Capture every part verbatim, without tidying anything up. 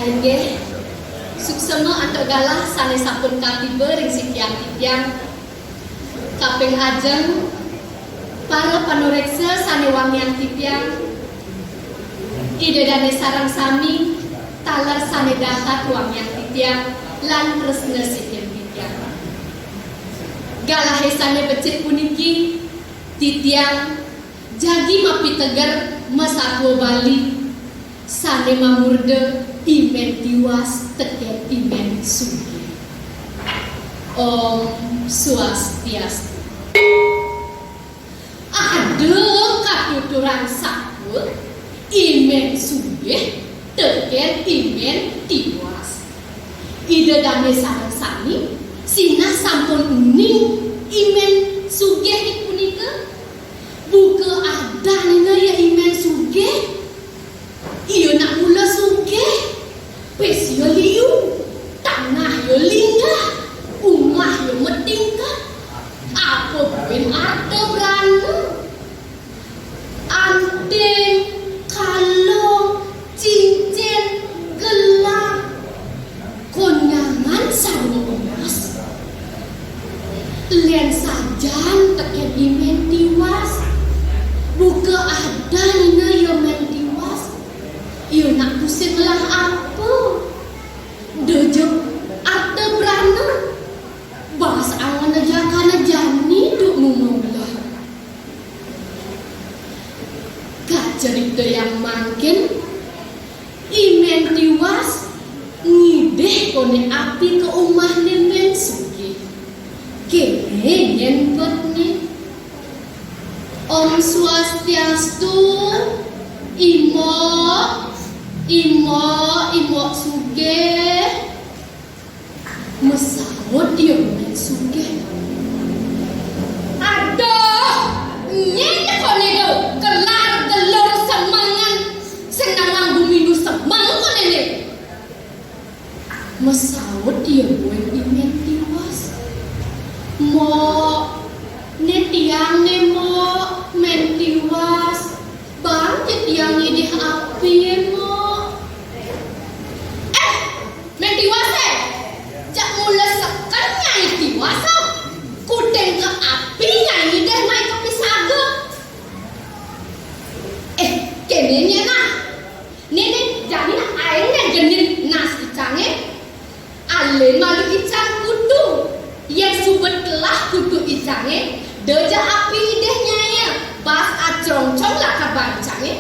Inggih, suksema antuk galah sane sampun katiba ring sikian titiang. Kaping ajeng, para panureksa sane wangiang titiang, Ida Dane sareng sami taler sane dahat wangiang titiang lan tresna sihin titiang. Galahe sane becik puniki titiang jagi mapiteger masatua Bali sane mamurda I Men Tiwas teken I Men Sugih. Om Swastiastu. Ada katuturan satua I Men Sugih teken I Men Tiwas. Ida Dane sareng sami sinah sampun uning I Men Sugih punika. Buka adanina ya I Men Sugih. Ia nak mula sugih. Pis ia liu. Tanah ia linggah. Umah ia matingkat. Apa buin arta brana? Anting, kalung, cincin, gelang, konyangan sarwa emas. Len sajan teken I Men Tiwas. Buka adanina ya Men Tiwas. Ia nak tusing ngelah apa? Da ja arta brana. Baas angena jakana jani duk mumula. Kaceritayang mangkin, I Men Tiwas ngidih kone api ka umahne Men Sugih. Kene nyen betne. Om Swastiastu, Imok, Imok, Imok Sugih. Masaut ia Men Sugih. Aduh, nyen kone do, kelar delur semengan, sing nawang guminu semeng kone ne. Masaut ia buin I Men Tiwas. Mok, ne tiang ne Mok, Men Tiwas. Bang titiang ngidih api, Mok. Eh, Men Tiwas, eh. Jak mula seken Nyai Tiwas, oh. Kuting ke api Nyai ngidih mai ke pisaga. Eh, kene nya nah. Nene, jani nah aeng ne genit nas icange. Ale malu icang kutu. Yen suba telah kutu icange, da ja api ngidih nyai, baas acrongcong lakar bang icange.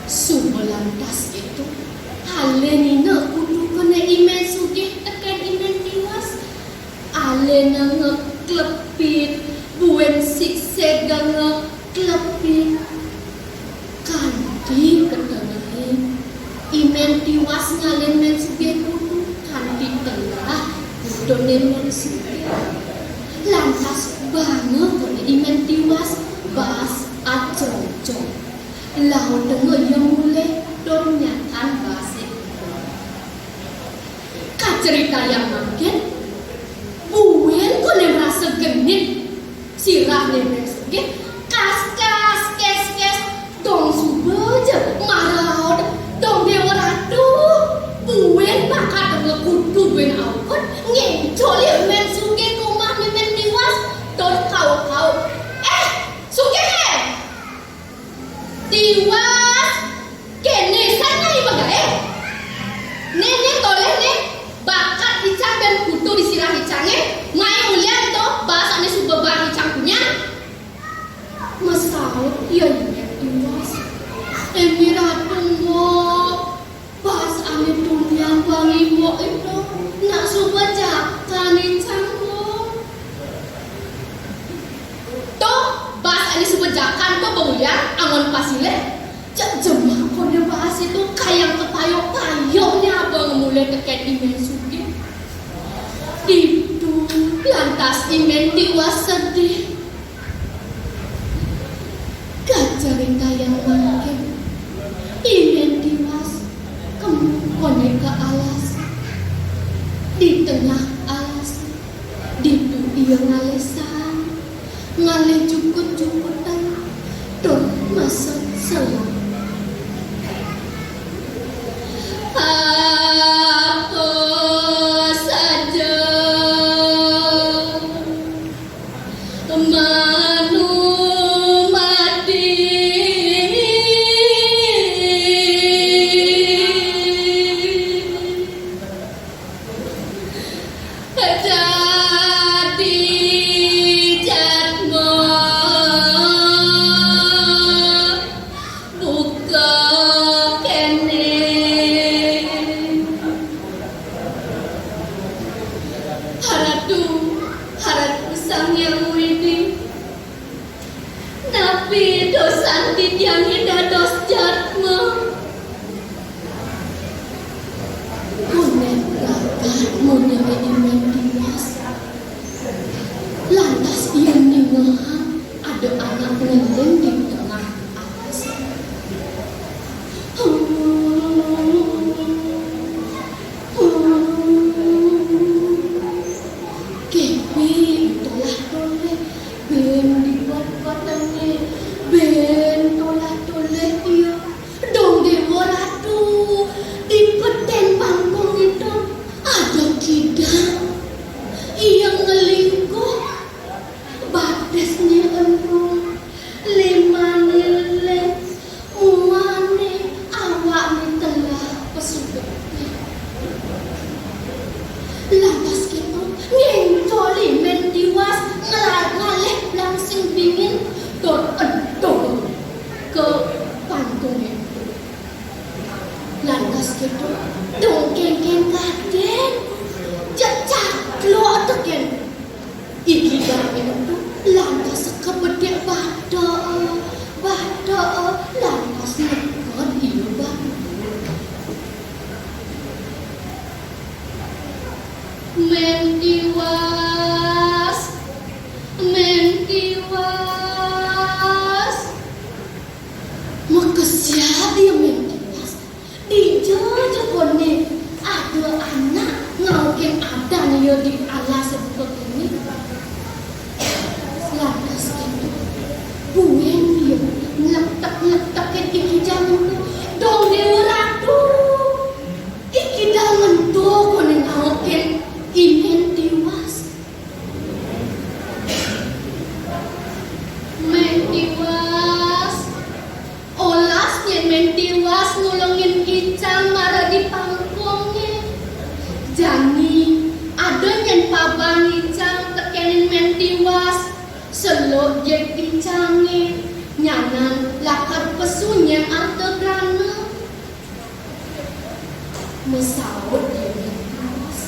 Suba lantas itu, ale nina kutu kene I Men Sugih teken I Men Tiwas. Alena ngeklepit, buin sikse ngeklepit. Kanti ketenehe, I Men Tiwas ngalin Men Sugih kutu, kanti telah kutune Men Sugih. Lantas banga kene I Men Tiwas, baas acrongcong. Laut tengah ia mulih, tur nyakan baase. Kaceritayang mangkin, buin kone marasa genit. Sirahne Men Sugih, kas, kas, kes, kes, dong suba ja maraod, dong Dewa Ratu. Buin bakat dong kutu buin aukut, ngencul ia Men Sugih ka umahne Men Tiwas, tur kauk-kauk. Eh, Sugih, eh! Tiwas, kene san nyai magae. Ne, ne, toleh ne, bakat icang ben kutu di sirah icange, mai ulian to, baas ane suba bang icang punyan. Masaut ia I Men Tiwas. Emi Ratu, Mok. Baas ane tuniang bang Imok ento, nak suba jakan icang, Mok. To, baas ane suba jakan to, bang ulian, angon pasilih. Cek jemak kone baas itu kayang kepayok-payokne abang mulih teken I Men Sugih. Ditu lantas I Men Tiwas sedih. Kaceritayang mangkin, I Men Tiwas kema kone ka alas. Di tengah alas, ditu ia ngalih saang, ngalih jukut-jukutan, tur maksud selam. Dong kénkén kadén, jeg caklok tekén. I kidangé ento lantas kabedek bateké, bateké, lantas neked ia bateké. Mén Tiwas, Mén Tiwas. Makesiab ia Mén Tiwas. Dija ja koné ada anak ngaukin adan ia di alas buka kéné. Lantas kéto, buin ia ngletek-ngletekin i kidang ento. Dong Déwa Ratu. I kidang ento koné ngaukin I Mén Tiwas. Mén Tiwas. Olas nyén Mén Tiwas nulungin icang mara di pangkungé. Jani, ada nyén paban icang tekénin Mén Tiwas, seluk jeg icangé, nyanan lakar pesu nyén arta brana. Masaut ia Mén Tiwas.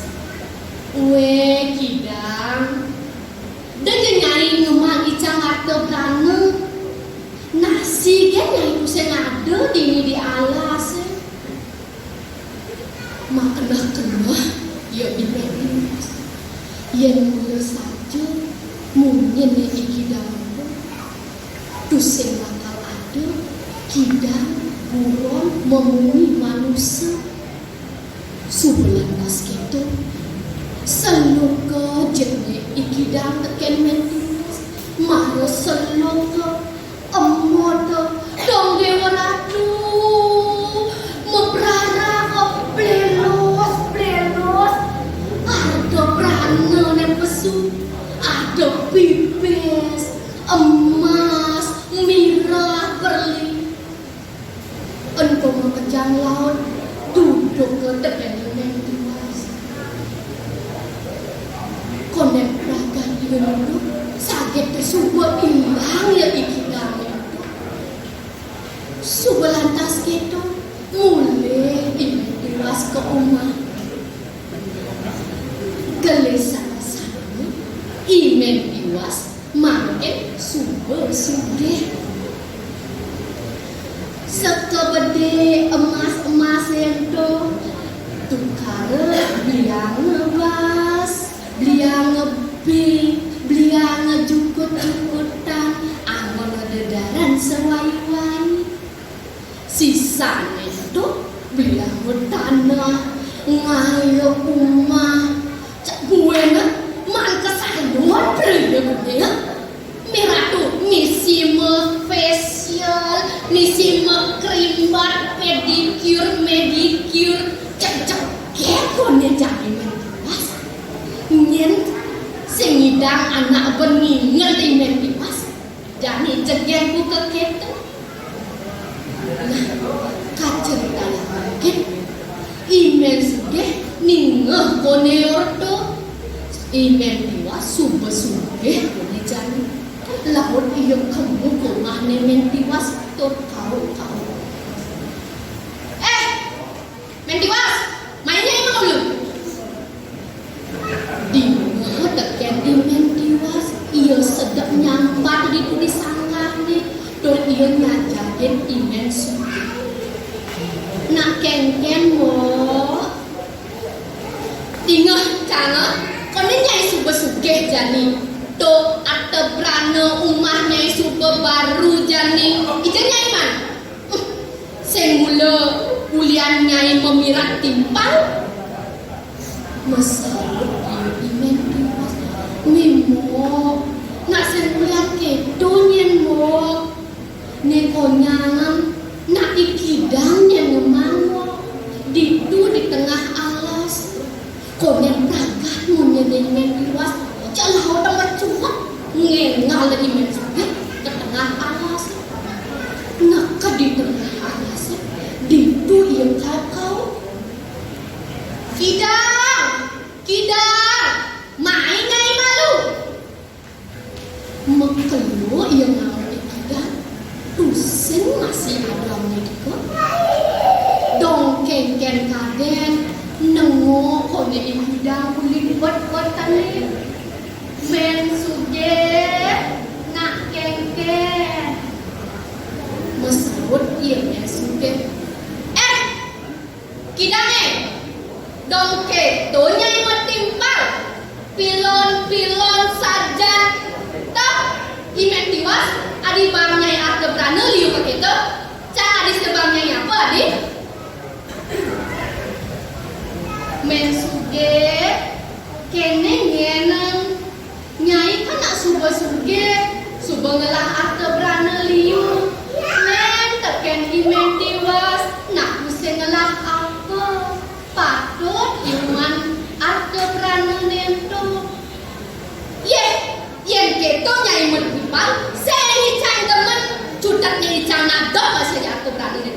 Wéh, kidang. Da ja nyai ngemang icang arta brana. Nasi gén nyai tusing ada dini di alasé. Makeneh-keneh ia I Mén Tiwas. Yén mula saja munyin né i kidang ento, tusing bakal ada kidang buron mamunyi manusa. Suba lantas kéto, seluka jeg né i kidang tekén Mén Tiwas, mara seluka, emota, Dong Déwa Ratu, mapraraka, blélos, blélos, arta branané pesu, ada pipis, emas, mirah, berlian. Ento makejang laut, duduka tekén I Mén Tiwas. Kondén pragat ia nuduh, saget suba ilang ia i kidangé ento. Suba lantas kéto, mulih I Mén Tiwas ka umah. Gelisang sami, I Mén Tiwas mangkin suba sugih. Sakabedé emas-emasé ento, tukara belianga bas, belianga bé, belianga jukut-jukutan, anggona dedaran sawai-wai. Sisané ento belianga tanah, ngaé umah. Cak buina, maan kasanggup belianga. Mira tu, misi ma facial, misi ma krimbat, pedicure, medicure. Cak, cak, kéto né jani Mén Tiwas. Nyén sing ngidang anak ben nginget I Mén Tiwas. Jani jegég buka kéto. Nah, kacerita yang mungkin I Mén Sugih ningeh koné orta. I Mén Tiwas suba sugih koné jani. Laut ia kemu ka umahné Mén Tiwas tur kauh-kauh. Eh, Mén Tiwas, mai nyai malu. Dingeh tekén I Mén Tiwas, ia sedek nyampat ditu di sanggahné, tur ia nyajagin I Mén Sugih. Nak kénkén, Mbok? Dingeh, cangé, koné nyai suba sugih jani. Tuh, arta brana umah nyai suba baru jani. Ija nyai man. Sing mula ulian nyai mamirat timpal. Masaut ia I Mén Tiwas. Mih Mbok, nak sing ulian kéto nyén Mbok. Né konyangan, nak i kidang nyén ngemang Mbok. Ditu di tengah alas. Kondén pragat munyin I Mén Tiwas, ja laut amat cuek, ngénggal I Mén Sugih ka tengah alas. Neked di tengah alas, ditu ia kauh-kauh. Kidang, kidang, mai nyai malu. Makelo ia ngaul i kidang, tusing masih ada ané dika. Dong Kénkén kadén, nengok koné i kidang uli bet-betané. Mén Sugih, nak kénkén. Masaut ia Mén Sugih. Eh, kidangé, dong kéto nyai matimpal. Pilon-pilon saja. Toh, I Mén Tiwas, adi bang nyai arta brana liu kéto. Cang adi sebang nyai apa, adi? Mén Sugih, kéné ngenang. Nyai kan nak suba sugih, suba ngelah arta brana liu. Mén tekén I Mén Tiwas, nak tusing ngelah apa? Patut iman arta brana nénto. Yéh, yén kéto nyai matimpal, sing icang demen, cutet nyai icang nadok masih arta brana nénto.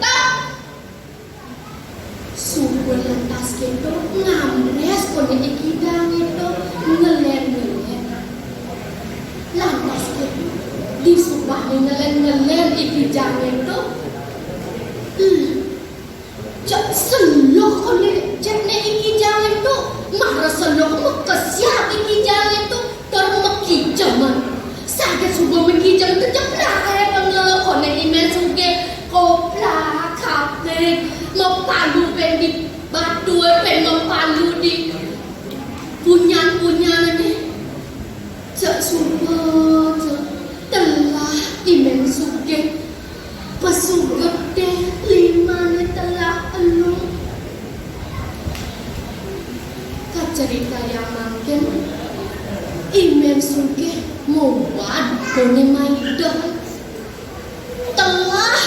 Suba lantas kéto, ngambrés koné i kidangé to, ngelén-ngelén. Lantas kéto, disubané ngelén-ngelén i kidangé to. Hmm. Cek seluk koné, cekné i kidangé to. Mara seluk makesiab i kidangé to. Tur makijeman. Saget suba makijem, tejeplah aé pengel koné I Mén Sugih. Koplak-kaplik, mapalu pén di batur, pén mapalu di punyan-punyan ané. Cek suba, cek telah I Mén Sugih. Pasugeté limané telah elung. Kacaritayang mangkin, I Mén Sugih muat koné maida. Telah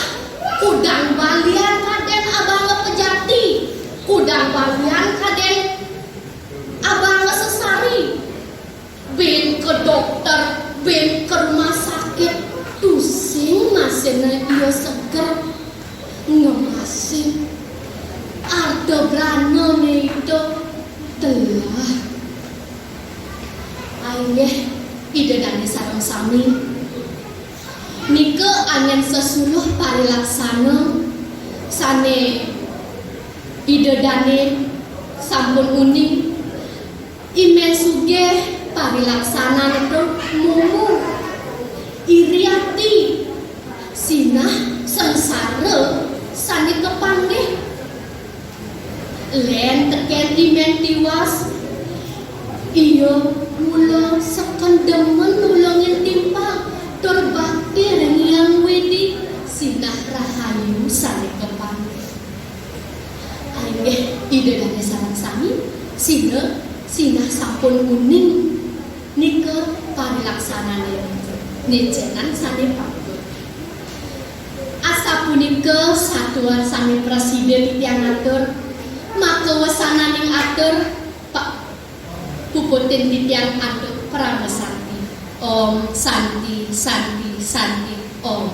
kudang balian kadén abanga pejati, kudang balian kadén abanga sesari. Buin ka dokter, buin ka rumah sakit, tusing masihné ia seger. Ngemasin arta branané ida telah. Inggih, Ida dané sareng sami. Nika anggén sesuluh parilaksana sané Ida dané sampun uning. I Mén Sugih, parilaksanané to mumu, iri ati, sinah sangsara sané kapanggih. Lén tekén I Mén Tiwas, ia mula seken demen nulungin timpal tur bakti ring Hyang Widhi, sinah rahayu sané kapanggih. Inggih, Ida dané sareng sami, sinah, sinah sampun uning nika parilaksanané, nécénan sané patut. Asapunika satuan sané prasida titiang atur, makawesananing atur, pa-, puputin titiang antuk parama santi. Om Santi, Santi, Santi, Om.